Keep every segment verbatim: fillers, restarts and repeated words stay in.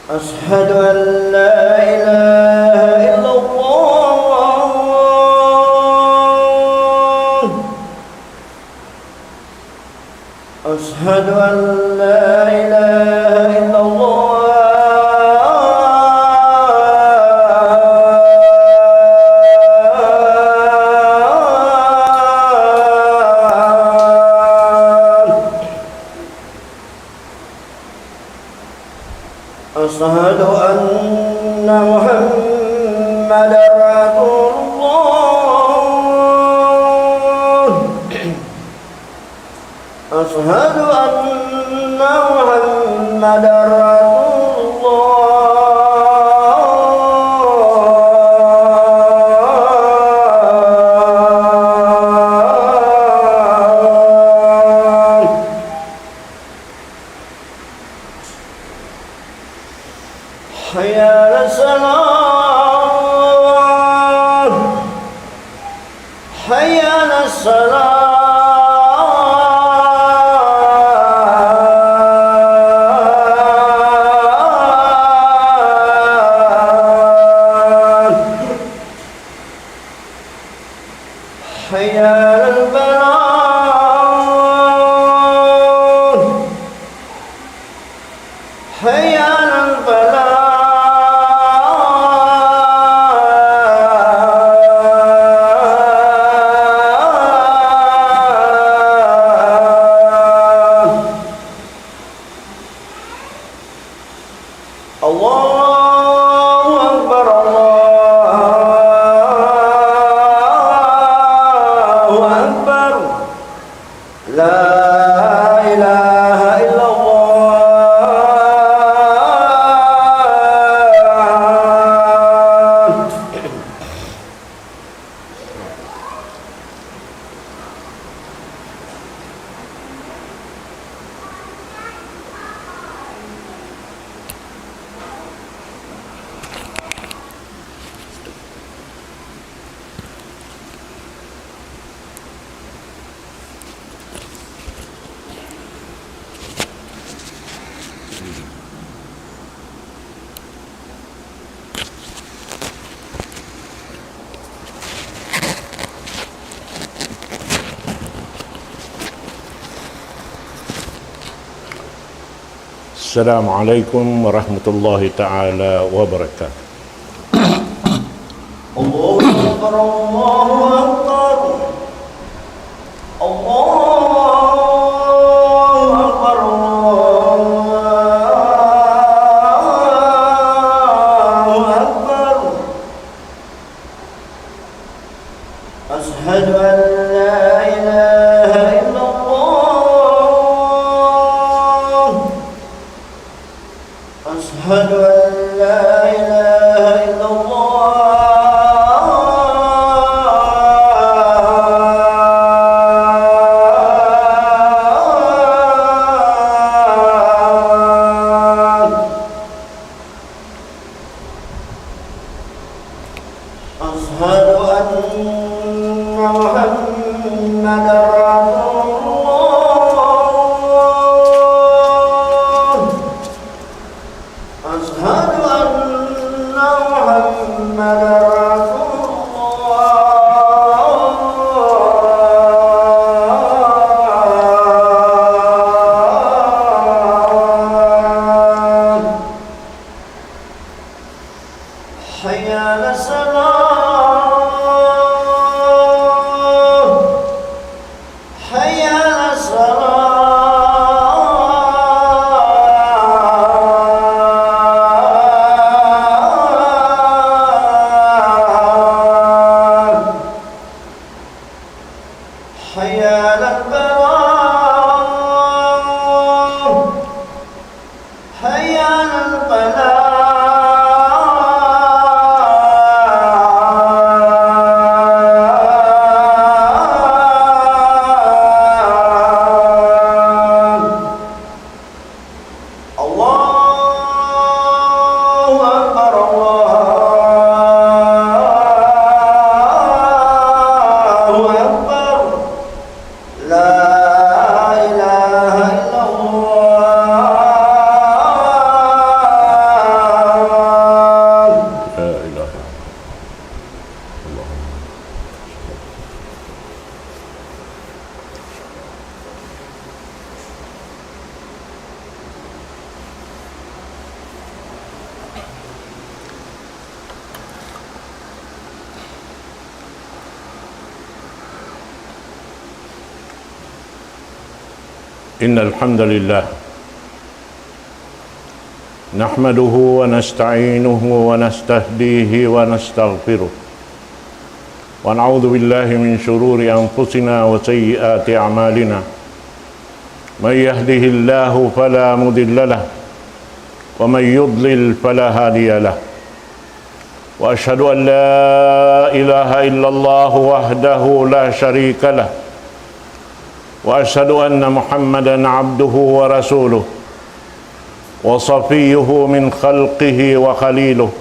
أشهد أن لا إله إلا الله. أشهد أن لا إله إلا الله. أشهد أن محمدا رسول الله. أشهد أن محمدا رسول الله. حي على الصلاة. حي على الصلاة. حي على الفلاح. حي على الفلاح. الله أكبر، الله أكبر. لا إله إلا الله. السلام عليكم ورحمة الله تعالى وبركاته. الله أكبر، الله أكبر. الله أكبر، الله أكبر. أشهد أن لا إله إلا الله. أشهد أن لا إله إلا الله. أشهد أن محمدا رسول الله. أشهد أن محمدا رسول الله. حي على الصلاة. حي على الصلاة. حي على الفلاح. حي على الفلاح. الله أكبر، الله أكبر. لا إله إلا الله. إن الحمد لله نحمده ونستعينه ونستهديه ونستغفره، ونعوذ بالله من شرور أنفسنا وسيئات أعمالنا. من يهده الله فلا مضل له، ومن يضلل فلا هادي له. وأشهد أن لا إله إلا الله وحده لا شريك له، وأشهد أن محمدا عبده ورسوله وصفيه من خلقه وخليله،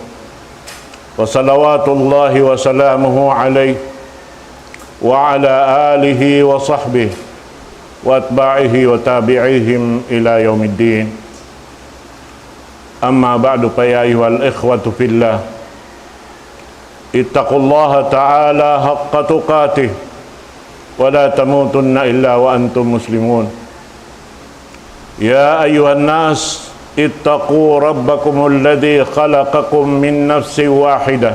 وصلوات الله وسلامه عليه وعلى آله وصحبه وأتباعه وتابعيهم إلى يوم الدين. أما بعد، فيا أيها الإخوة في الله، اتقوا الله تعالى حق تقاته ولا تموتن إلا وأنتم مسلمون. يا أيها الناس، اتقوا ربكم الذي خلقكم من نفس واحدة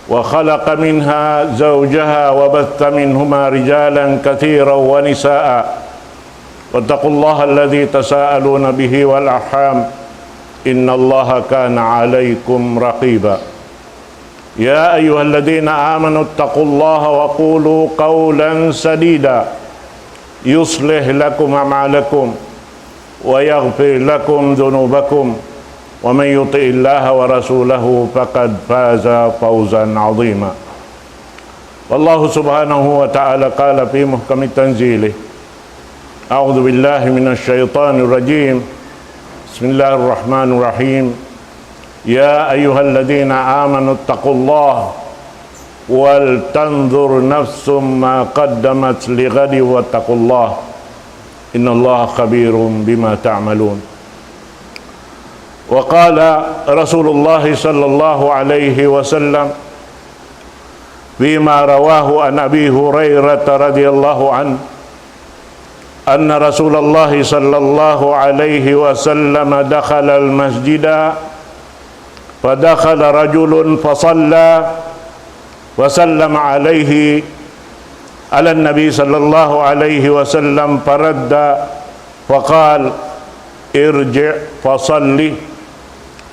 وخلق منها زوجها وبث منهما رجالا كثيرا ونساء، واتقوا الله الذي تساءلون به والأرحام، إن الله كان عليكم رقيبا. يا أيها الذين آمنوا اتقوا الله وقولوا قولا سديدا، يصلح لكم أعمالكم ويغفر لكم ذنوبكم، ومن يطع الله ورسوله فقد فاز فوزا عظيما. والله سبحانه وتعالى قال في محكم تنزيله: أعوذ بالله من الشيطان الرجيم. بسم الله الرحمن الرحيم. يا أيها الذين آمنوا اتقوا الله ولتنظر نفس ما قدمت لغد واتقوا الله، إن الله خبير بما تعملون. وقال رسول الله صلى الله عليه وسلم فيما رواه عن أبي هريرة رضي الله عنه أن رسول الله صلى الله عليه وسلم دخل المسجد، فدخل رجل فصلى وسلم عليه، على النبي صلى الله عليه وسلم، فرد فقال: ارجع فصل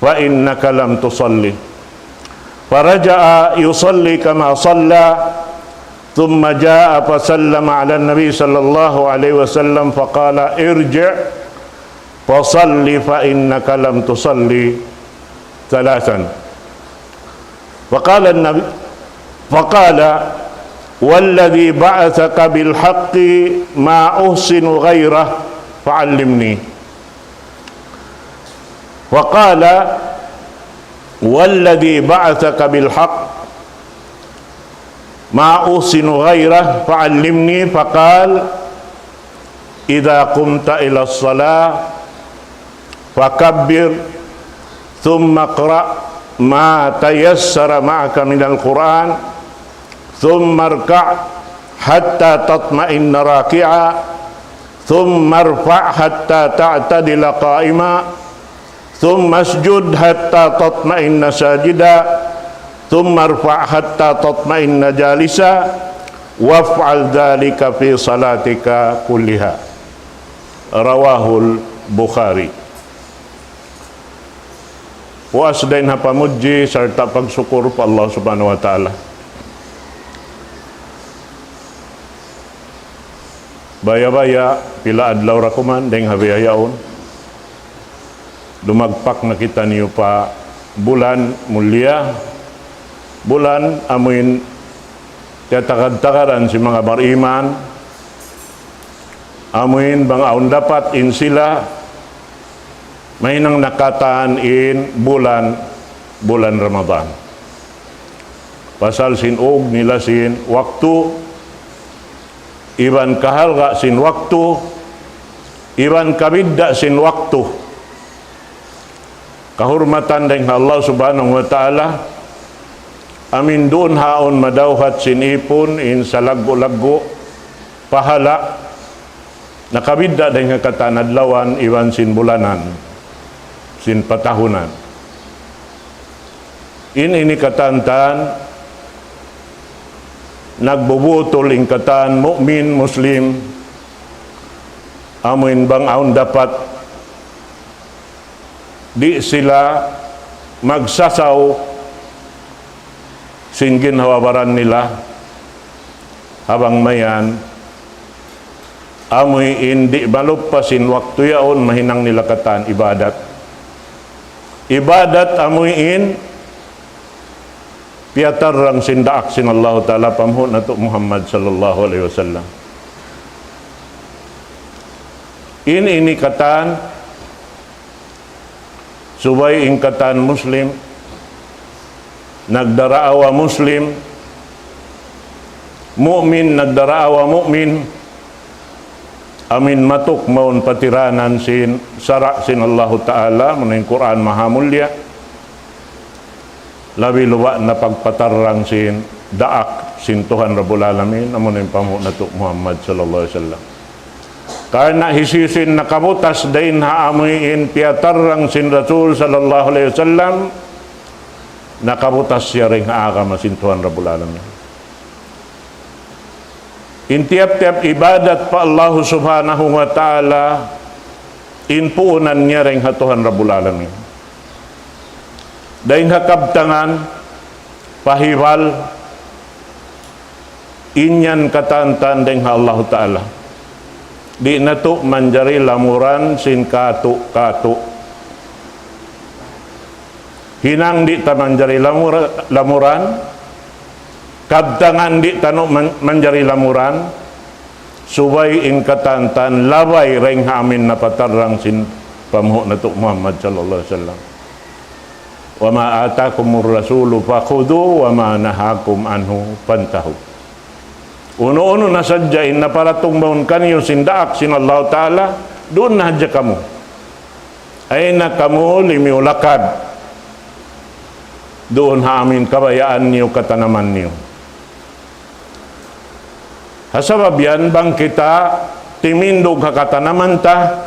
فإنك لم تصل. فرجع يصلي كما صلى، ثم جاء فسلم على النبي صلى الله عليه وسلم فقال: ارجع فصل فإنك لم تصل ثلاثا. فقال النبي، فقال: والذي بعثك بالحق ما أحسن غيره فعلمني. فقال: والذي بعثك بالحق ما أحسن غيره فعلمني. فقال: إذا قمت إلى الصلاة فكبر، ثم اقرأ ما تيسر معك من القرآن، ثم اركع حتى تطمئن راكعا، ثم ارفع حتى تعتدل قائما، ثم اسجد حتى تطمئن ساجدا، ثم ارفع حتى تطمئن جالسا، وافعل ذلك في صلاتك كلها. رواه البخاري. Puas dayn ha pamudji sarta' pagsukur pa Allah Subhanahu wa Ta'ala. Baya'-baya', pila adlaw ra kuman, dayng ha bihaun. Dumagpak na kitaniyu pa bulan mulia, bulan amuin tiyatagad-tagaran sin manga bariman, amuin bang awn dapat in sila, mahinang na katan in bulan, bulan Ramadan. Pasal sin ug nila sin waktu, iban kahalga' sin waktu, iban kabidda' sin waktu. Kahurmatan dayng ha Allah Subhanahu wa Ta'ala, amuin duun ha awn madawhat sin ipun, in salaggu'-laggu' pahala', nakabidda' dayng ha katan adlawan iban sin bulanan, sin patahunan. In ini katan-katan, nagbubutul in katan mu'min, muslim, Amuin bang awn dapat, di' sila magsasaw sin ginhawa-baran nila. Ha bang mayan, amuin di' maluppas in waktu yaun mahinang nila katan ibadat. Ibadat amuin piyatarrang sin daak sin Allahu Ta'ala panghu' natu' Muhammad sallallahu alayhi wasallam. In ini katan, subay in katan Muslim, nagdaraawa Muslim, mu'min, nagdaraawa mu'min, amuin matuk mawn patiranan sin sara' sin Allahu Ta'ala, amuin Qur'an Mahamulliya, labi luba' na pagpatarrang sin daak sin Tuhan Rabbul Alamin, amuin panghu' natu' Muhammad sallallahu alayhi wasallam. Karna' hisiyu-siyu in nakabutas dayn ha amuin piyatarrang sin Rasul sallallahu alayhi wasallam, nakabutas siya dayn ha agama sin Tuhan Rabbul Alamin. In tiyap-tiyap ibadat pa Allahu Subhanahu wa Ta'ala, in puunan niya dayn ha Tuhan Rabbul Alamin. Dayn ha kabtangan, pahibal, in yan katan-katan dayn ha Allahu Ta'ala. Di' natu' manjari lamuran sin katu'-katu'. Hinang di' ta manjari lamura-, lamuran, kabtangan di' ta nu man-, manjari lamuran, subay in katan-katan labay dayn ha amuin napatarrang sin panghu' natu' Muhammad sallallahu alayhi wasallam. وما آتاكم الرسول فخذوه وما نهاكم عنه فانتهوا. Unu-unu na sadja in naparatung mawn kaniyu sin daak sin Allahu Ta'ala, duun na hadja kamu. Ayaw na kamu limiyu lakad duun ha amuin kabayaan niyu, katanaman niyu. Ha sabab yan, bang kita timindug ha katanaman ta,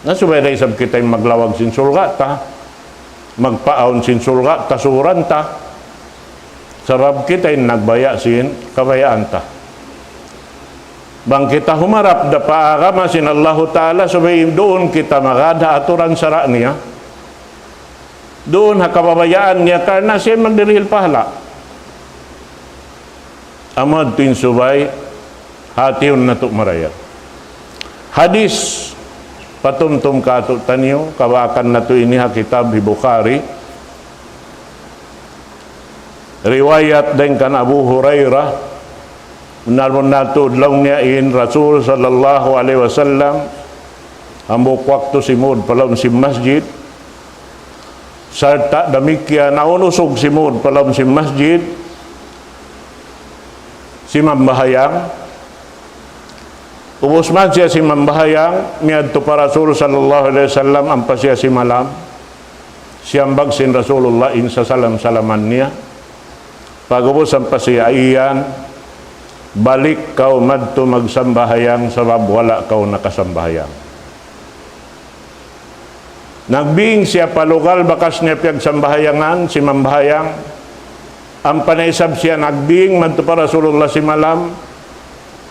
na subay da isab kita in maglawag sin surga' ta, magpaawn sin surga' ta, suran ta. Sabab kita in nagbaya' sin kabayaan ta. Bang kita humarap da pa agama sin Allahu Ta'ala, subay duun kita magad ha aturan sara' niya. Duun ha kabayaan niya, karna' siya magdirihil pahala'. Amu yadtu in subay, hatihun natu' marayat. Hadis, patumtum kātu'niyu, kabaakan natu' ini ha kitab hi Bukhari. Riwayat dayn kan Abu Hurairah, bunnal-bunnal tuud laung niya in Rasul sallallahu alayhi wasallam, hambuuk waktu simud pa lawm sin masjid, sarta' damikkiyan awn usug simud pa lawm sin masjid, simambahayang. Ubus man siya simambahayang, miyadtu pa Rasul sallallahu alayhi wasallam, ampa siya simalam. Siyambag sin Rasulullah in sasalam-salaman niya. Pag'ubus ampa siya iyan, balik kaw madtu magsambahayang sabab wala' kaw nakasambahayang. Nagbing siya pa lugal bakas niya piyagsambahayangan, simambahayang. Ampa na isab siya nagbing madtu pa Rasulullah simalam.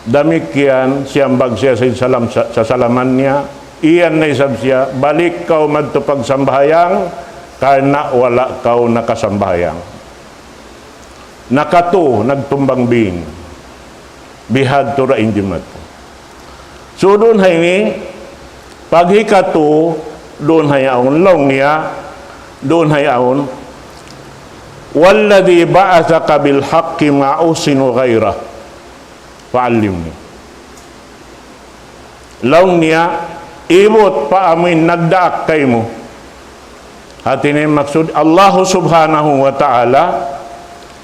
Damikkiyan, siyambag siya sin salam, sa-, sasalaman niya. Iyan na isab siya, balik kaw madtu pagsambahayang, karna' wala' kaw nakasambahayang. Nakatū, nagtumbang bing. Bihadtu da in jimatu. So, duun ha ini, paghikatū, duun ha yaun, laung niya, duun ha yaun, والذي بعثك بالحق ما أحسن غيره فعلمني. Laung niya, ibut pa amuin nagdaak kaymu. Hāti niya maksud, Allahu Subhanahu wa Ta'ala,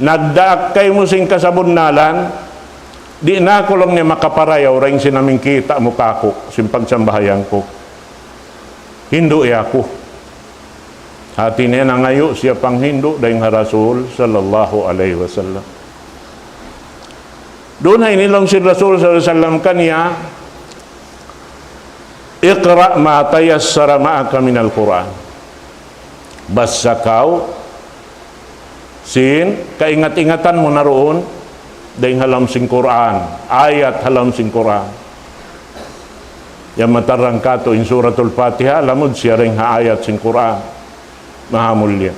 nagdaak kaymu sin kasabunnalan, di' na aku laung niya makaparayaw dayn sin amuin kīta' mu kāku', sin pagsambahayang ku. Hindu' aku. Hāti niya nangayu' siya panghindu' dayn ha Rasul sallallahu alayhi wasallam. Duun ha ini laung sin Rasul sallallahu alayhi wasallam kaniya, اقرأ ما تيسر معك من القرآن. Basa kaw sin kaingat-ingatan mu na duun dayn ha lawm sin Qur'an, ayat ha lawm sin Qur'an. Yan matarang katu' in Suratul Fatiha, lamud siya dayn ha ayat sin Qur'an. Maha mulia.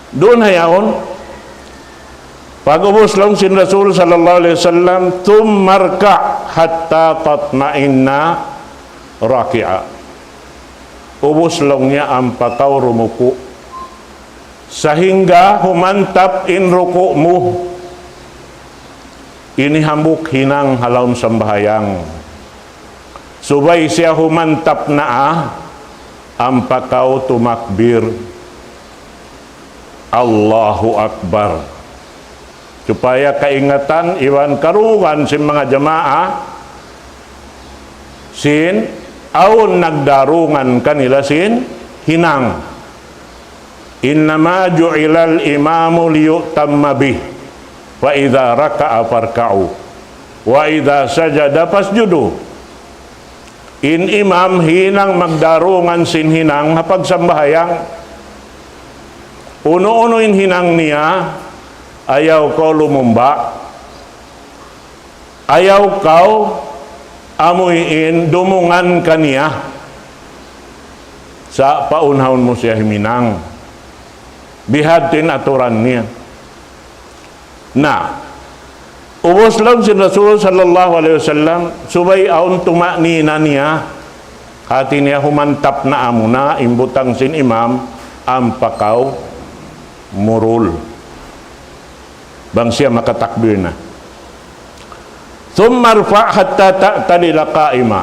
Duun ha yaun, pag'ubus laung sin Rasul sallallahu alayhi wasallam, ثم اركع حتى تطمئن راكعا. Ubus laung niya ampa kaw rumuku'. Sahingga humantap in ruku' mu. Ini hambuuk hinang ha lawm sambahayang. Subay siya humantap naa, ampa kaw tumakbir. Allahu Akbar. Supaya kaingatan iban karungugan sin manga jamaa, sin awn nagdarungan kanila sin hinang. إنما جعل الإمام ليؤتم به فإذا ركع فاركعوا وإذا سجد فاسجدوا. In imam hinang magdarungan sin hinang ha pagsambahayang. Unu-unu in hinang niya, ayaw kaw lumumba. Ayaw kaw amuin dumungan kaniya. Sa' paunhawun mu siya himinang. Bihadtu in aturan niya. Na, ubus laung sin Rasul sallallahu alayhi wasallam, subay awn tuma'nina niya. Hati niya humantap na amuna in butang sin imam, ampa kaw murul. Bang siya makatakbir na. ثم ارفع حتى تعتدل قائما.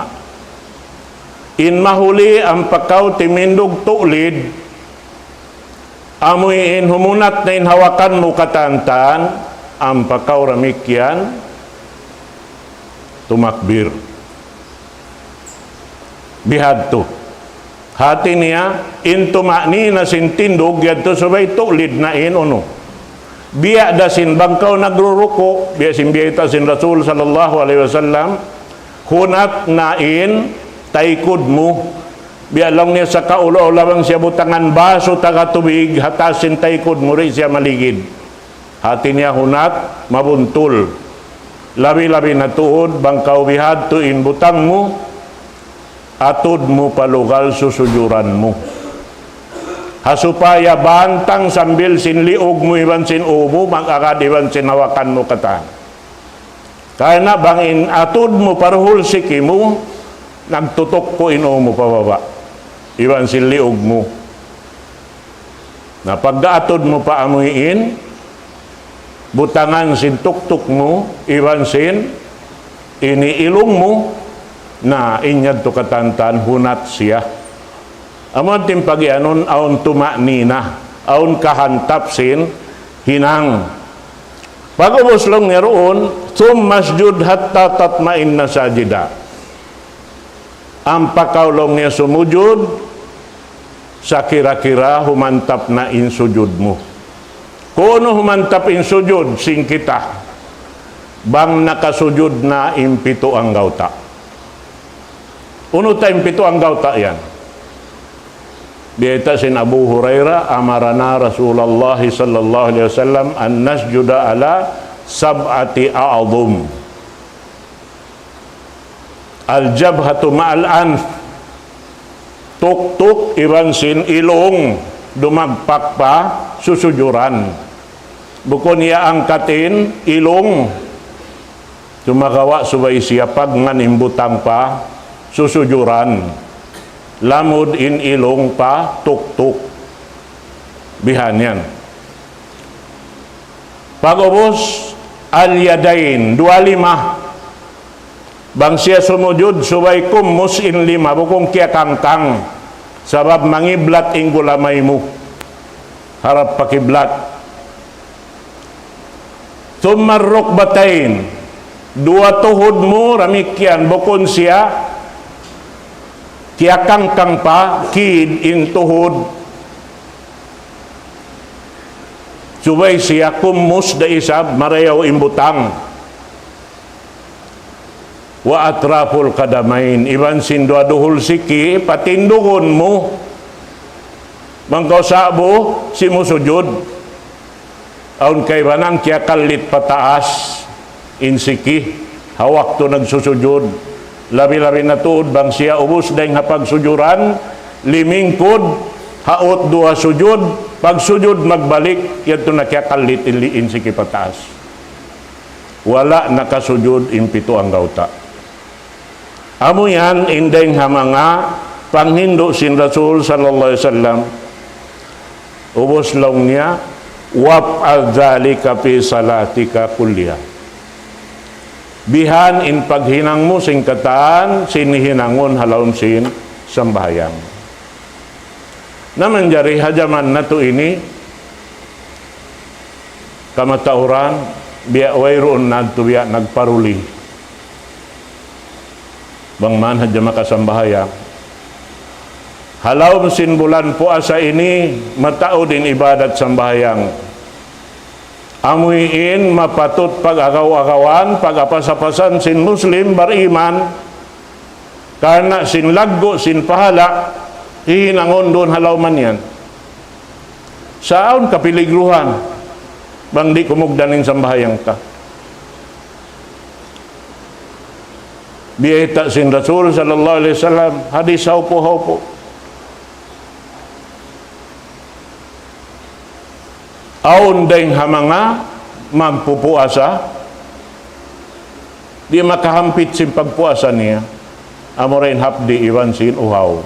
In mahuli ampa kaw timindug tuklid, amuin humunat na in hawakan mu katantan, ampa kaw damikkiyan tumakbir. Bihadtu. Hati niya, in tuma'nina sin tindug yadtu subay tuklid na in unu. Biya' da sin bang kaw nagruruku', biya' sin biyayta' sin Rasul sallallahu alayhi wasallam, hunat na in taykud mu. Biya' laung niya sakaula-ula bang siya butangan basu taga tubig, ha taas sin taykud mu di' siya maligid. Hati niya hunat, mabuntul. Labi-labi na tuud, bang kaw bihadtu in butang mu, atud mu pa lugal susujuran mu. Ha supaya bantang sambil sin liug mu iban sin ū mu, mag-agad iban sin hawakan mu katan. Karna' bang in atud mu pa duhul siki mu, nagtutukku' in ū mu pa baba'. Iban sin liug mu. Na pagka atud mu pa amuin, butangan sin tuktuk mu, iban sin ini ilung mu, na in yadtu katantan hunat siya. Amu in pagiyanun awn tuma'nina, awn kahantap sin hinang. Pag'ubus laung niya duun, ثم اسجد حتى تطمئن ساجدا. Ampa kaw laung niya sumujud, sakira-kira humantap na in sujud mu. Kunu' humantap in sujud sin kita, bang nakasujud na in pitu anggawta'. Unu ta in pitu anggawta' yan? Biyayta' sin Abu Hurairah, أمرنا رسول الله صلى الله عليه وسلم أن نسجد على سبعة أعظم. الجبهة مع الأنف. Tuktuk iban sin ilung dumagpak pa susujuran. Bukun iyaangkat in ilung. Sumagawa' subay siya pagngan in butang pa susujuran. Lamud in ilung pa tuktuk. Bihan yan. Pag'ubus, اليدين, duwa lima. Bang siya sumujud, subay kummus in lima, bukun kiyakangkang. Sabab mangiblat in gulamay mu. Harap pa kiblat. ثم الركبتين. Duwa tuhud mu, damikkiyan, bukun siya kiyakangkang pa, kid in tuhud. Subay siya kummus da isab, marayaw in butang. وأطراف القدمين, iban sin duwa duhul siki, patindugun mu. Bang kaw sa'bu, simusujud. Awn kaibanan kiyakallit pataas in siki, ha waktu nagsusujud. Labi-labi na tuud bang siya ubus dayng ha pagsujuran, limingkud, haut duwa sujud, pagsujud magbalik, yadtu na kiyakallit in liin sin kipataas. Wala' nakasujud in pitu anggawta'. Amu yan in dayng ha manga panghindu' sin Rasul sallallahu alayhi wasallam. Ubus laung niya, "وافعل ذلك في صلاتك كلها." Bihan in paghinang mu sin katan sin hinangun ha lawm sin sambahayang. Na manjari ha jaman natu' ini, kamatauran, biya' wayruun na tuud biya' nagparuli. Bang man hadja makasambahayang. Ha lawm sin bulan puasa ini, mataud in ibadat sambahayang. Amu in mapatut pag-agaw-agawan, pag-apas-apasan sin Muslim bariman, karna' sin laggu' sin pahala', hihinangun duun ha lawman yan. Sa' awn kapiligruhan, bang di' kumugdan in sambahayang ta. Biyayta' sin Rasul sallallahu alayhi wasallam, hadis haupu'-haupu'. Awn dayng ha manga magpupuasa, di' makahampit sin pagpuasa niya, amura in hapdi' iban sin uhaw.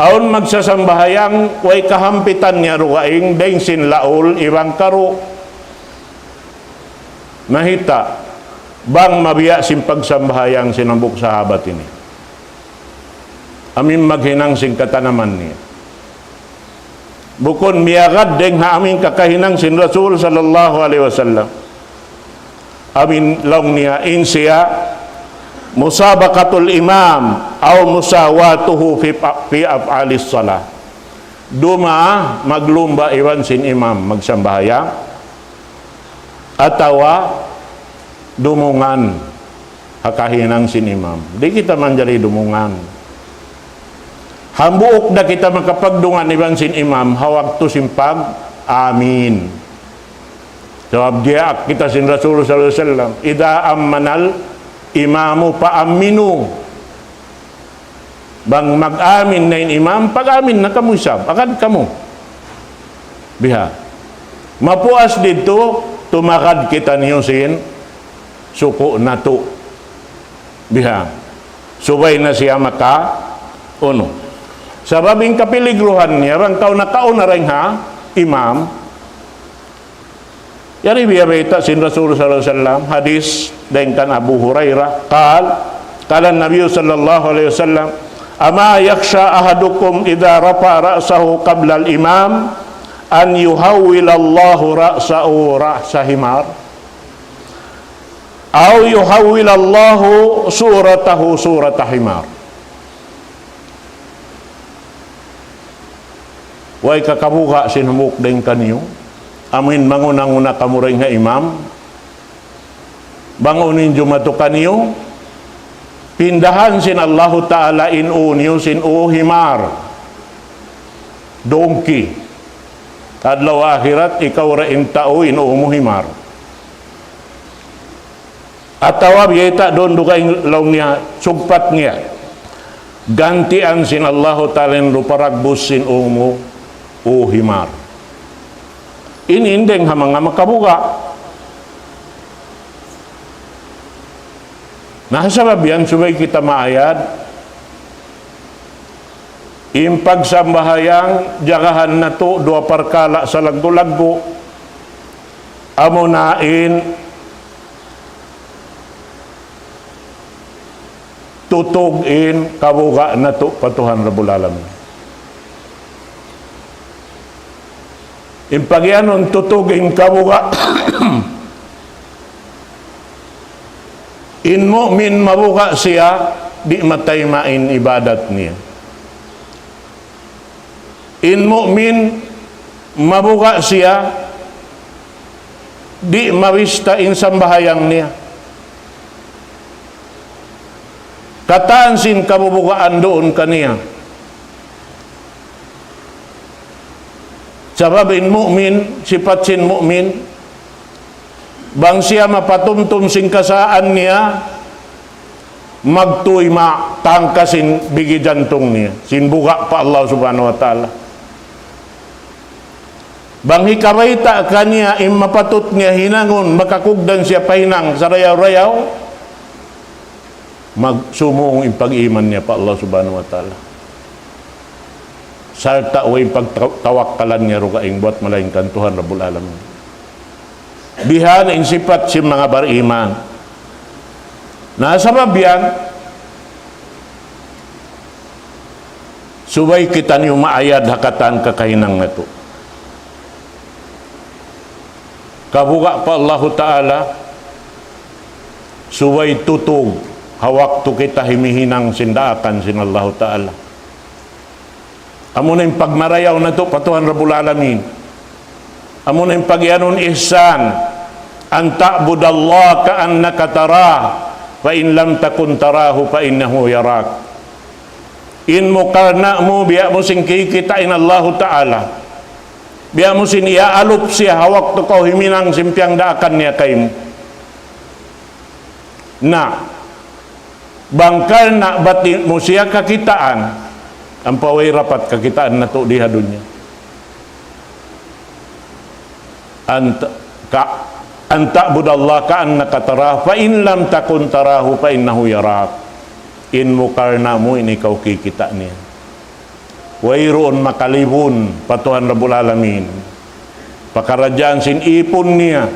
Awn magsasambahayang, way kahampitan niya dugaing, dayng sin laul, iban karu'. Mahita', bang mabiya' sin pagsambahayang sin hambuuk sahabat ini. Amu in maghinang sin katanaman niya. Bukun miyagad dayng ha amu in kakahinang sin Rasul sallallahu alayhi wasallam. Amu in laung niya in siya مسابقة الإمام أو مساواته في في أفعال الصلاة. Duma maglumba iban sin imam magsambahayang, atawa dumungan ha kahinang sin imam. Di' kita manjari dumungan. Hambuuk da kita makapagdungan iban sin imam, ha waktu sin pag-amin. Sabab diyaak kita sin Rasul sallallahu alayhi wasallam, إذا أمّن الإمام فأمّنوا. Bang mag-amin na in imam, pag-amin na kamu isab, agad kamu. Biha'. Mapuas didtu, tumagad kitaniyu sin suku' natu'. Biha'. Subay na siya maka, unu. Sabab in kapiligruhan niya, bang kaw nakauna dayng ha imam, yari biya' bayta' sin Rasul sallallahu alayhi wasallam, hadis dayng kan Abu Hurairah, قال، قال النبي صلى الله عليه وسلم: أما يخشى أحدكم إذا رفع رأسه قبل الإمام أن يحول الله رأسه رأس حمار، أو يحول الله صورته صورة حمار. Way ka kabuga' sin hambuuk dayng kaniyu, amuin manguna-nguna kamu dayng ha imam, bang unu in jumatu kaniyu, pindahan sin Allahu Ta'ala in ū niyu sin ū himar, donkey. Adlaw akhirat, ikaw da in tau, in ū mu himar. Atawa biyayta' duun dugaing laung niya, sugpat niya. Gantian sin Allahu Ta'ala in rupa dagbus sin ū mu, ū himar. Ini in dayng ha manga makabuga'. Na, sabab yan, subay kita maayad. In pagsambahayang, jagahan natu' duwa parkala' salaggu'-laggu'. Amuna in tutug in kabuga' natu' pa Tuhan Rabbul Alamin. In pagiyanun tutug in kabuga', in mu'min mabuga' siya, di' matayma' in ibadat niya. In mu'min mabuga' siya, di' mabista in sambahayang niya. Katan sin kabubugaan duun kaniya. Sabab in mu'min, sipat sin mu'min, bang siya mapatumtum sin kasaan niya, magtuy matangkas in bigi jantung niya, sin buga' pa Allah Subhanahu wa Ta'ala. Bang hikabayta' kaniya in mapatut niya hinangun, makakugdan siya pa hinang sarayaw-rayaw, magsumung in pag-iman niya pa Allah Subhanahu wa Ta'ala. Sarta' way pagtawakkalan niya dugaing buwat malaingkan Tuhan Rabbul Alamin. Bihan in sipat sin manga bariman. Na sabab yan, subay kitaniyu maayad ha katan kakahinang natu'. Kabuga' pa Allahu Ta'ala, subay tutug ha waktu kita himihinang sin daakan sin Allahu Ta'ala. Amuna in pagmarayaw natu' pa Tuhan Rabbul Alamin. Amuna in pagiyanun ihsan. أن تعبد الله كأنك تراه، فإن لم تكن تراه فإنه يراك. In mu karna' mu, biya' mu sin kikita' in Allahu Ta'ala. Biya' mu sin iyaalup siya ha waktu kaw himinang sin piyangdaakan niya kaymu. Na, bang karna' bat di' mu siya kakitaan, ampa way dapat kakitaan natu' di ha dunya. أن ت-، ك-، أن تعبد الله كأنك تراه، فإن لم تكن تراه فإنه يراك. In mu karna' mu, in ikaw kikita' niya. Wayruun makalibun pa Tuhan Rabbul Alamin. Pakaradjaan sin ipun niya.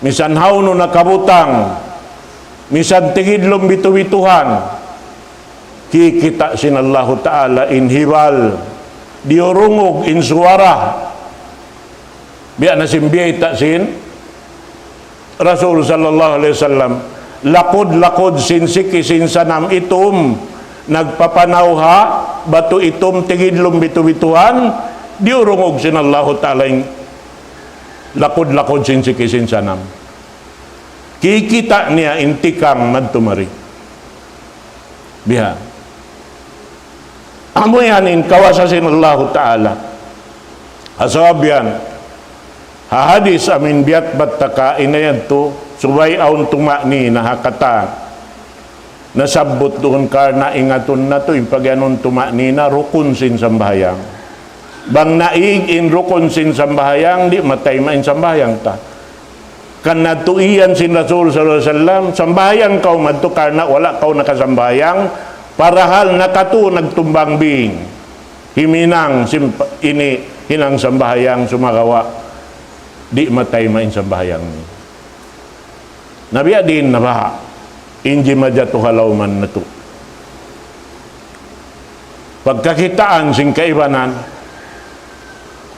Misan hawnu nakabutang. Misan tigidlum bitu'-bituhan. Kikita' sin Allahu Ta'ala in hibal. Diyurungug in suwara. Biya' na sin biyayta' sin Rasul sallallahu alayhi wasallam, lakud-lakud sin siki sin sanam itum, nagpapanaw ha batu itum tigidlum bitu'-bituhan, diyurungug sin Allahu Ta'ala in lakud-lakud sin siki sin sanam. Kikita' niya in tikang madtu mari. Biha. Amu yan in kawasa sin Allahu Ta'ala. Ha sabab yan, ha hadis amin biya' bat ta kaina yadtu, subay awn tuma'nina ha katan. Nasabbut duun karna' ingatun natu', in pagiyanun tuma'nina, rukun sin sambahayang. Bang naig in rukun sin sambahayang, di' matayma' in sambahayang ta. Karna' tuud iyan sin Rasul sallallahu alayhi wasallam, sambahayang kaw madtu karna' wala' kaw nakasambahayang, parahal nakatu nagtumbang bing. Himinang sim-, ini hinang sambahayang sumagawa', di' matayma' in sambahayang niya. Na biya' diin na baha', in jimajatu ha lawman natu'. Pagkakitaan sin kaibanan,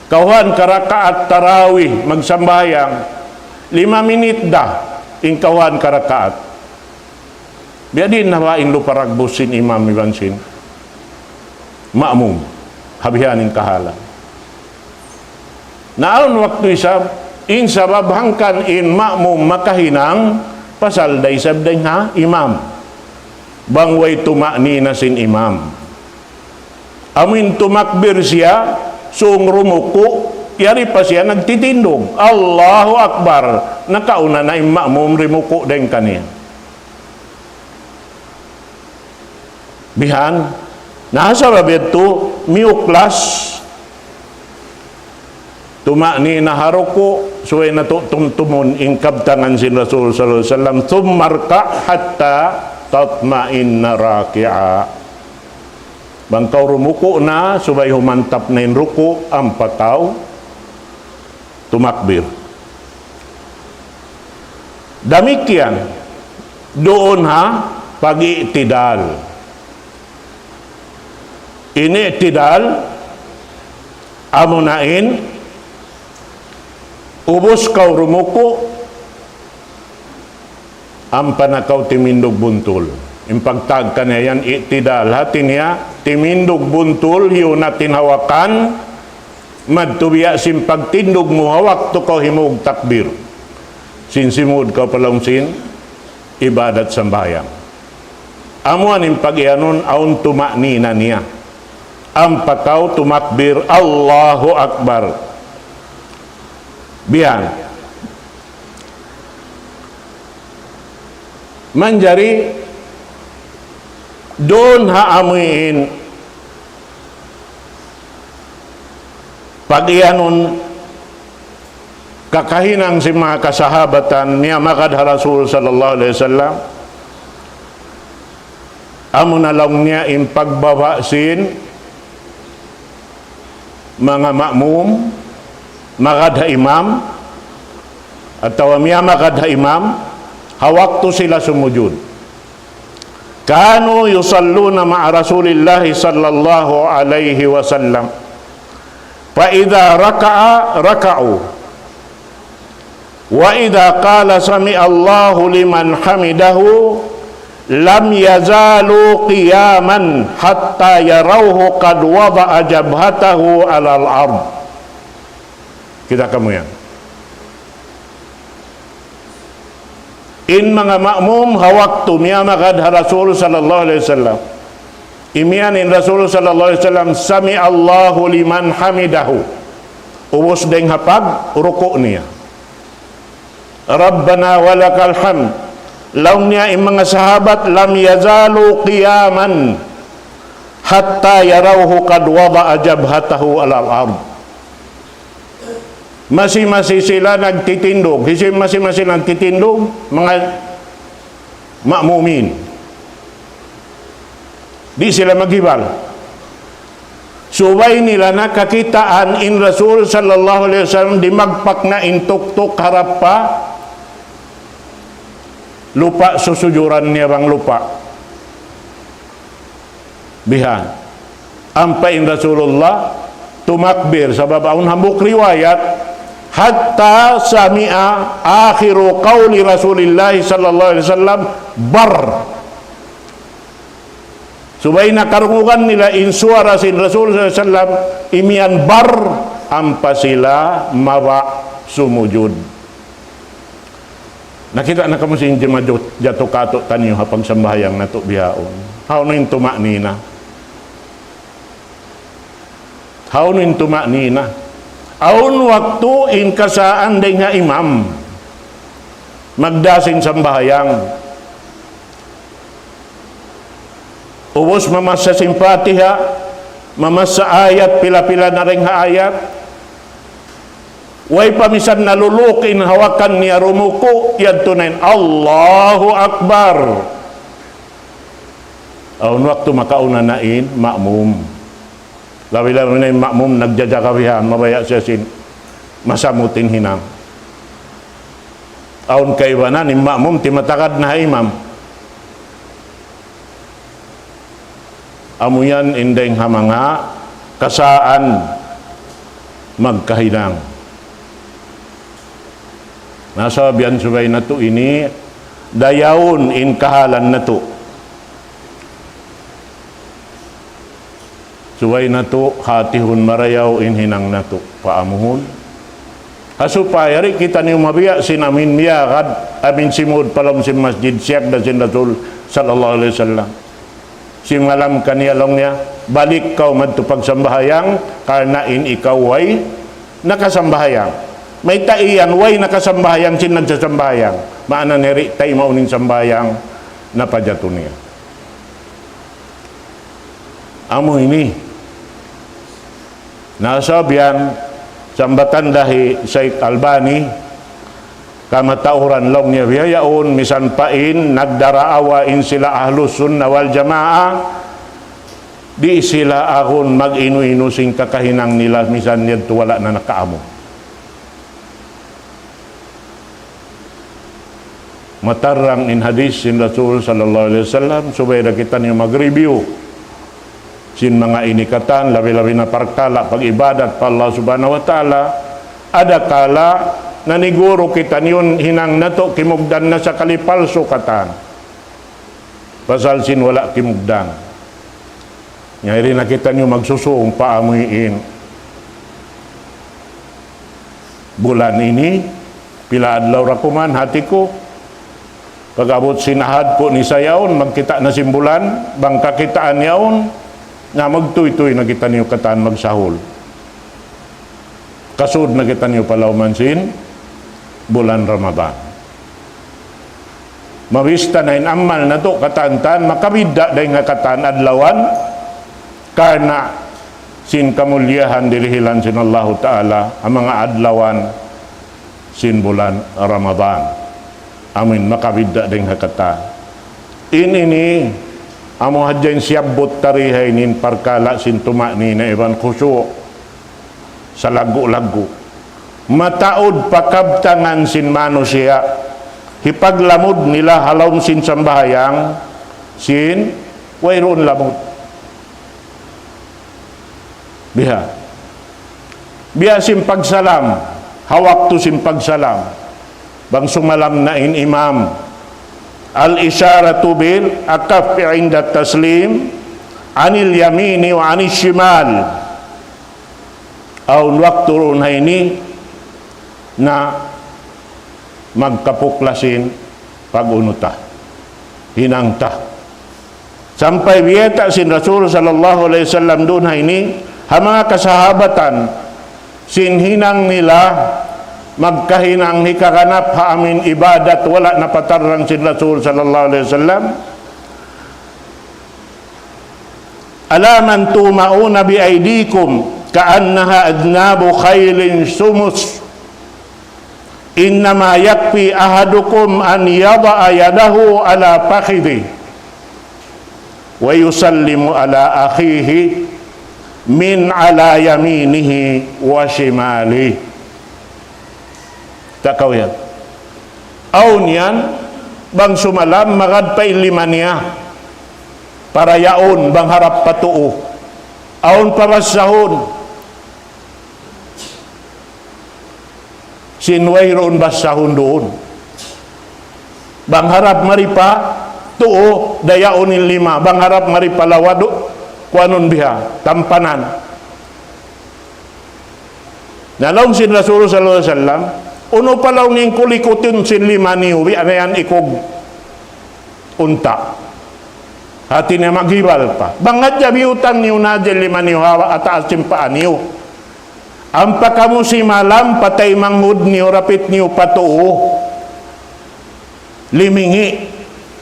kawhaan ka rakaat tarawih magsambahayang, lima minit da in kawhaan ka rakaat. Biya' diin na baha' in lupa ragbus sin imam iban sin ma'mum, ha bihaini kahalan. Na awn waktu isab, in sabab hangkan in ma'mum makahinang, pasal da isab dayn ha imam. Bang way tuma'nina sin imam. Amuin tumakbir siya, sung rumuku', yari pa siya nagtitindug. Allahu Akbar. Nakauna na in ma'mum rimuku' dayn kaniya. Bihan, na sabab yadtu, miyuklas. Tuma'nina ha ruku', subay natu' tumtumun in kabtangan sin Rasul sallallahu alayhi wasallam, ثم اركع حتى تطمئن راكعا. Bang kaw rumuku' na, subay humantap na in ruku', ampa kaw tumakbir. Damikkiyan, duun ha pag-i'tidal. In i'tidal, amuna in, ubus kaw rumuku', ampa na kaw timindug buntul. In pagtawag kaniya yan i'tidal. Hati niya, timindug buntul, hiyunat in hawakan, madtu biya' sin pagtindug mu ha waktu kaw himug takbir. Sin simud kaw pa lawm sin ibadat sambahayang. Amu yan in pagiyanun awn tuma'nina niya. Ampa kaw tumakbir, Allahu Akbar. Bihan. Manjari Duun ha amuin pag-iyanun kakahinang sin manga kasahabatan miyamagad ha Rasul sallallahu alayhi wasallam, amuna laung niya in pagbaba' sin manga ma'mum magad ha imam, atawa miyamagad ha imam, ha waktu sila sumujud. كانوا يصلون مع رسول الله صلى الله عليه وسلم، فإذا ركع ركعوا، وإذا قال سمع الله لمن حمده لم يزالوا قياما حتى يروه قد وضع جبهته على الأرض. Kita' kamu yan. In manga ma'mum ha waktu miyamagad ha Rasul sallallahu alayhi wasallam. Imiyan in Rasul sallallahu alayhi wasallam, "سمع الله لمن حمده." Ubus dayng ha pagruku' niya, "ربنا ولك الحمد." Laung niya in manga sahabat, "لم يزالوا قياما حتى يروه قد وضع جبهته على الأرض." Masi-masi sila nagtitindug. Hisiyu in masi-masi nagtitindug? Manga ma'mumin. Di' sila maghibal. Subay nila na kakitaan in Rasul sallallahu alayhi wasallam dimagpak na in tuktuk harap pa lupa', susujuran niya bang lupa'. Bihan. Ampa in Rasulullah tumakbir, sabab awn hambuuk riwayat, "حتى سمع آخر قول رسول الله صلى الله عليه وسلم بر." Subay na karungugan nila in suwara sin Rasul sallallahu alayhi wasallam, imiyan bar, ampa sila mabaya' sumujud. Nakita' na kamu sin jimajut, jatu katu' taniyu ha pagsambahayang natu' bihaun. Hawnu in tuma'nina? Hawnu in tuma'nina? Awn waktu in kasaan dayng ha imam magdā sin sambahayang. Ubus mamassa sin Fatiha, mamassa ayat, pila-pila na dayng ha ayat. Way pa misan naluluk in hawakan niya rumuku', yadtu na in Allahu Akbar. Awn waktu makauna na in ma'mum. Labi-labi na in ma'mum nagjajaga bihan, mabaya' siya sin masamut in hinang. Awn kaibanan in ma'mum timatagad na ha imam. Amu yan in dayng ha manga kasaan magkahinang. Na sabab yan subay natu' ini dayawun in kahalan natu'. Subay natu' hatihun marayaw in hinang natu'. Paamuhun. Ha supaya di' kitaniyu mabiya' sin amin miyagad, amin simud pa lawm sin masjid, siyagda sin Rasul sallallahu alayhi wasallam. Simalam kaniya laung niya, balik kaw madtu pagsambahayang, karna' in ikaw way nakasambahayang. Mayta' iyan way nakasambahayang sin nagsasambahayang. Maana niya di' taymaun in sambahayang na pajatu niya. Amu ini. Na sabab yan, sambatan da hi Shaykh Albani, kamatauran laung niya biya' yaun, misan pa in nagdaraawa in sila Ahlus Sunnah wal Jamaah, di' sila agun mag-inu-inu sin kakahinang nila, misan yadtu wala' na nakaamu. Matarrang in hadith sin Rasul sallallahu alayhi wasallam, subay da kitaniyu mag-review sin manga ini katan, labi-labi na parkala' pag-ibadat pa Allah Subhanahu wa Ta'ala. Adakala naniguru kitaniyu hinang natu' kimugdan na sakali palsu katan. Pasal sin wala' kimugdan. Nya iri na kitaniyu magsusung pa amuin bulan ini, pila adlaw ra kuman hati ku. Pag-abut sin Ahad ku ni sa yaun, magkita' na sin bulan, bang kakitaan yaun, na magtuytuy na kitaniyu katan magsahul. Kasud na kitaniyu pa lawman sin bulan Ramadan. Mabista na in amal natu' katan-katan, makabidda' dayn ha katan adlawan, karna' sin kamuliyahan dirihilan sin Allahu Ta'ala, ha manga adlawan sin bulan Ramadan. Amuin makabidda' dayn ha katan. In ini, amu hadja in siyabbut ta di ha ini in parkala' sin tuma'nina iban khushu'. Salaggu'-laggu'. Mataud pa kabtangan sin manusiya'. Hipaglamud nila ha lawm sin sambahayang sin wayruun lamud. Biha'. Biya' sin pagsalam, ha waktu sin pagsalam. Bang sumalam na in imam. الإشارة بالكف عند التسليم عن اليمين وعن الشمال. Awn waktu duun ha ini na magkapukla sin pag-unu ta, hinang ta. Sampay biyayta' sin Rasul sallallahu alayhi wasallam duun ha ini, ha manga kasahabatan, sin hinang nila, magkahinang hikaganap ha amuin ibadat, wala' napatarrang sin Rasul sallallahu alayhi wasallam. ألا من تومؤون بأيديكم كأنها أذناب خيل شمس. إنما يكفي أحدكم أن يضع يده على فخذه ويسلم على أخيه من على يمينه وشماله. Takaw yan. Awn yan, bang sumalam, magad pa in lima niya. Para yaun, bang harap pa tuu. Awn pa basahun. Sin wayruun basahun duun. Bang harap mari pa tuu, dayaun in lima. Bang harap mari pa lawadu, kuanun biha, tampanan. Na laung sin Rasul sallallahu alayhi wasallam, unu pa laung in kulikutun sin lima niyu, biya' na yan ikug unta'. Hati niya maghibal pa. Bang hadja biyutang niyu na hadja lima niyu ha taas sin paa niyu. Ampa kamu simalam, pataymanghud niyu, rapit niyu pa tuu. Limingi.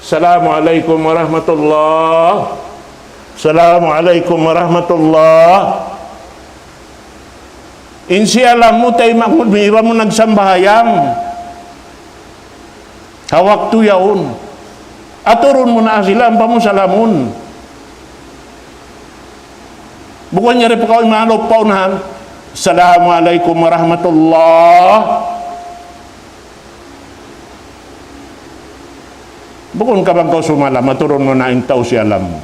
Assalamu alaykum warahmatullah. Assalamu alaykum warahmatullah. In siyalam mu, taymanghud mu, iban mu nagsambahayang. Ha waktu yaun. Aturun mu na sila, ampa mu salamun. Bukun yari pa kaw in malup pa unahan. Assalamu alaykum warahmatullah. Bukun ka bang kaw sumalam, aturun mu na in tau siyalam mu.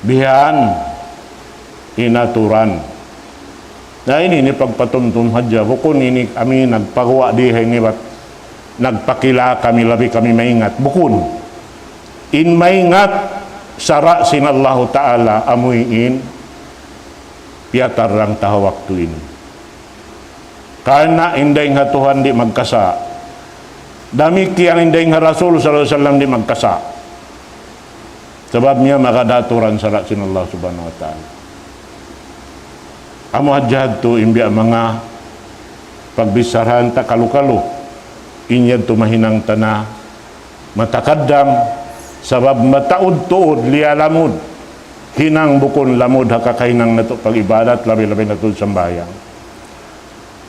Bihan in aturan. Na ini, ini pagpatumtum hadja. Bukun ini kami nagpaguwa' di ha ini bat nagpakila kami labi kami maingat. Bukun. In maingat sara' sin Allahu Ta'ala amuin piyatarrang ta ha waktu ini. Karna' in dayn ha Tuhan di' magkasa'. Damikkiyan in dayn ha Rasul sallallahu alayhi wasallam di' magkasa'. Sabab niya magad ha aturan sara' sin Allah subhanahu wa ta'ala. Amu hadja hadtu in biya' manga pagbicharahan ta kalu-kalu. In yadtu mahinang ta na matakaddam, sabab mataud tuud liyalamud. Hinang bukun lamud ha kakahinang natu' pag-ibadat, labi-labi natu' sambahayang.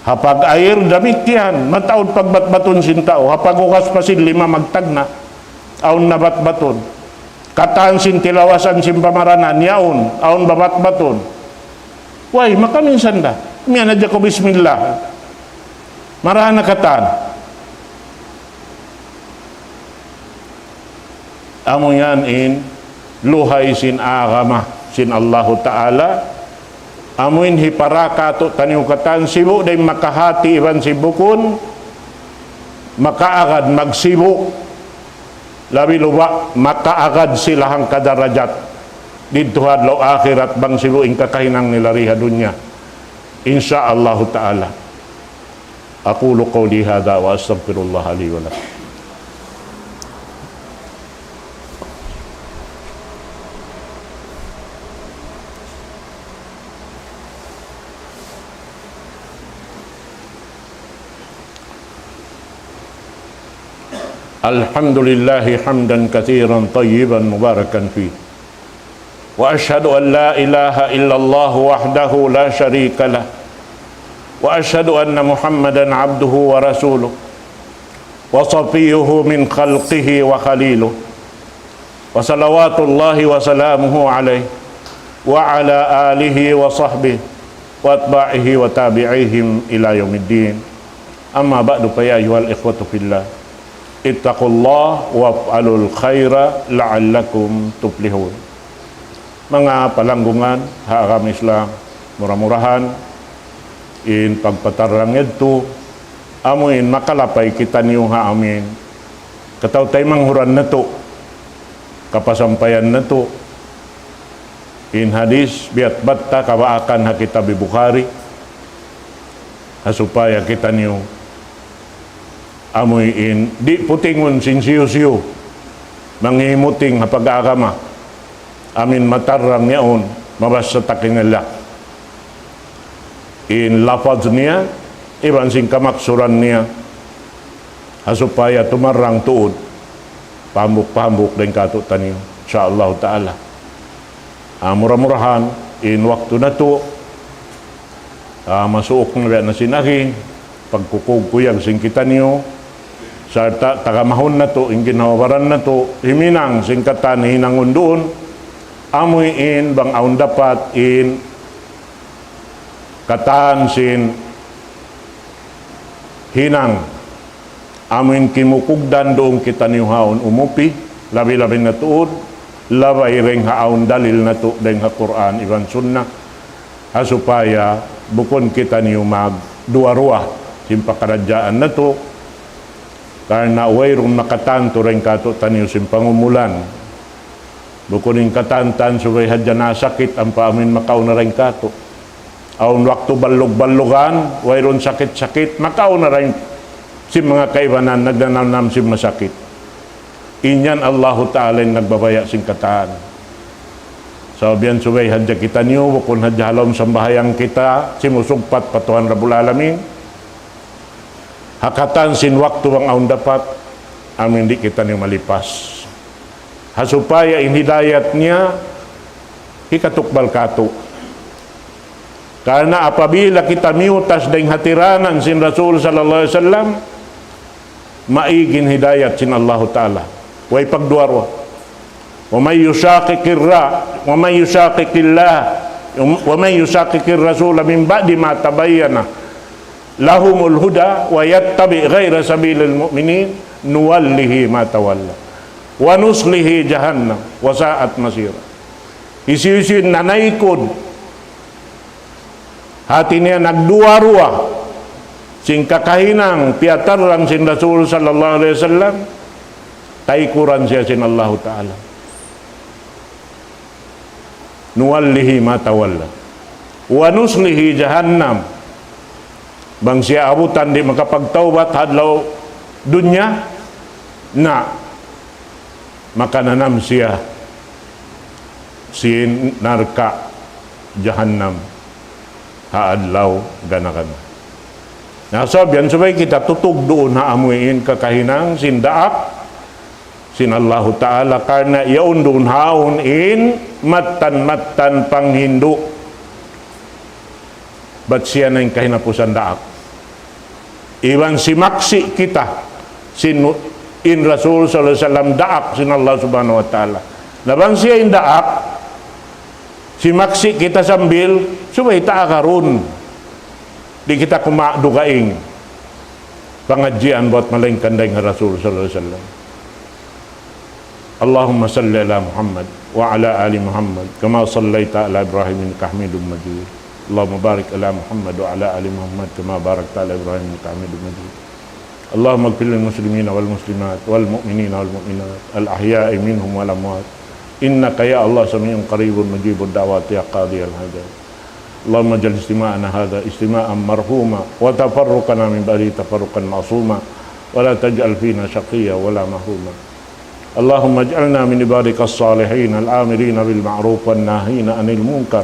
Ha pag-air damikkiyan, mataud pagbatbatun sin tau, ha paghugas pa sin lima magtagna', awn nabatbatun. Katan sin tilawasan sin pamaranan, yaun, awn babatbatun. Way, makaminsan da. Miyan hadja kaw bismillah. Maraha na katan. Amu yan in luhay sin agama sin Allahu Ta'ala. Amu in hiparakat taniyu katan sibu' da in makahati iban sin bukun makaagad magsibu'. Labi luba' makaagad sila hangka darajat didtu ha adlaw akhirat bang sibu' in kakahinang nila di ha dunya. Insya Allahu Ta'ala. أقول قولي هذا وأستغفر الله لي ولكم. الحمد لله حمدا كثيرا طيبا مباركا فيه. وأشهد أن لا إله إلا الله وحده لا شريك له. وأشهد أن محمدا عبده ورسوله. وصفيه من خلقه وخليله. وصلوات الله وسلامه عليه وعلى آله وصحبه وأتباعه وتابعيهم إلى يوم الدين. أما بعد، فيا أيها الإخوة في الله، اتقوا الله وافعلوا الخير لعلكم تفلحون. Manga palanggungan ha agama Islam, mura-murahan in pagpatarrang yadtu, amu in makalapay kitaniyu ha amu in kataw-taymanghuran natu', kapasampayan natu'. In hadis, biya' bat ta kabaakan ha kitab Bukhari, ha supaya kitaniyu amu in di' putingun sin siyu-siyu, manghimuting ha pag-agama, amu in matarrang yaun, mabassa ta kanila in lafaz niya, iban sin kamaksuran niya, ha supaya tumarrang tuud, pahambuk-pahambuk dayn kātu'niyu, insya Allah Ta'ala. Ah, mura-murahan, in waktu natu', ah, masuuk na biya' na sin agi, pagkukuyag-kuyag sin kitaniyu, sarta' taga mahun natu', in ginhawa-baran natu', himinang sin katan hinangun duun, amu in bang awn dapat in katan sin hinang, amu in kimukugdan duun kitaniyu ha yaun umupi, labi-labi na tuud, labay dayn ha awn dalil natu' dayn ha Qur'an iban Sunnah, ha supaya bukun kitaniyu magduwa-ruwa sin pakaradjaan natu', karna' wayruun makatantu dayn kātu'niyu sin pangumulan. Bukun in katan-katan subay hadja nasakit ampa amu in makauna dayn kātu'. Awn waktu ballug-ballugan, wayruun sakit-sakit, makauna dayn sin manga kaibanan, nagnanamnam sin masakit. In yan Allahu Ta'ala in nagbabaya' sin katan. Sabab yan subay hadja kitaniyu, bukun hadja ha lawm sambahayang kita, simusugpat pa Tuhan Rabbul Alamin. Ha katan sin waktu bang awn dapat, amu in di' kitaniyu malipas. Ha supaya in hidayat niya hikatukbal kātu'. Karna' apabila kita miyutas dayn ha tiranan sin Rasul sallallahu alayhi wasallam, maig in hidayat sin Allahu Ta'ala. Way pagduwa-ruwa. ومن يشاقق الر-، ومن يشاقق الله، ومن يشاقق الرسول من بعد ما تبين لهم الهدى ويتبع غير سبيل المؤمنين نوله ما تولى ونصله جهنم وساءت مصيرا. Hisiyu-siyu in nanaykud, hati niya nagduwa-ruwa sin kakahinang piyatarrang sin Rasul sallallahu alayhi wasallam, taykuran siya sin Allahu Ta'ala. نوله ما تولى ونصله جهنم. Bang siya abutan di' makapagtawbat ha adlaw dunya, na makananam siya sin narka' jahannam ha adlaw gana-gana. Na sabab yan subay kita tutug duun ha amu in kakahinang sin daak sin Allahu Ta'ala, karna' yaun duun ha yaun in mattan-mattan panghindu'. Bat siya na in kahinapusan daak. Iban simaksi' kita sin in Rasul sallallahu alayhi wasallam daak sin Allah Subhanahu wa Ta'ala. Na bang siya in daak, simaksi' kita sambil, subay ta agarun. Di' kita kumawa' dugaing pangadjian bat malaingkan dayn ha Rasul sallallahu alayhi wasallam. اللهم صل على محمد وعلى آل محمد كما صليت على إبراهيم إنك حميد مجيد. اللهم بارك على محمد وعلى آل محمد كما باركت على إبراهيم إنك حميد مجيد. اللهم اغفر للمسلمين والمسلمات والمؤمنين والمؤمنات الأحياء منهم والأموات إنك يا الله سميع قريب مجيب الدعوات يا قاضي الحاجات. اللهم اجعل اجتماعنا هذا اجتماعا مرحوما وتفرقنا من بعده تفرقا معصوما ولا تجعل فينا شقيا ولا محروما. اللهم اجعلنا من عبادك الصالحين الآمرين بالمعروف والناهين عن المنكر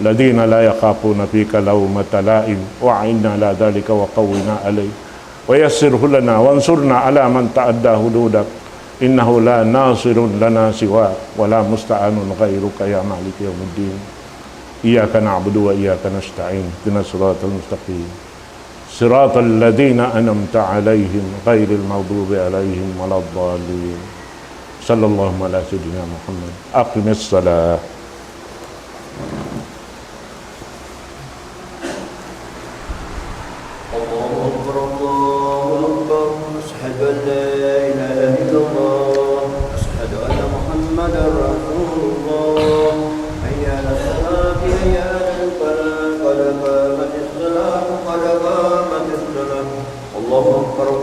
الذين لا يخافون فيك لومة لائم وأعنا على ذلك وقونا عليه. ويسره لنا وانصرنا على من تعدى حدودك، إنه لا ناصر لنا سواك ولا مستعان غيرك يا مالك يوم الدين. إياك نعبد وإياك نستعين، اهدنا الصراط المستقيم، صراط الذين أنعمت عليهم غير المغضوب عليهم ولا الضالين. صلى الله على سيدنا محمد. أقم الصلاة. الله أكبر، الله أكبر. أشهد أن لا إله إلا الله. أشهد أن محمدا رسول الله. حي على الصلاة، حي على الفلاح، قد قامت الصلاة، قد قامت الصلاة. الله أكبر.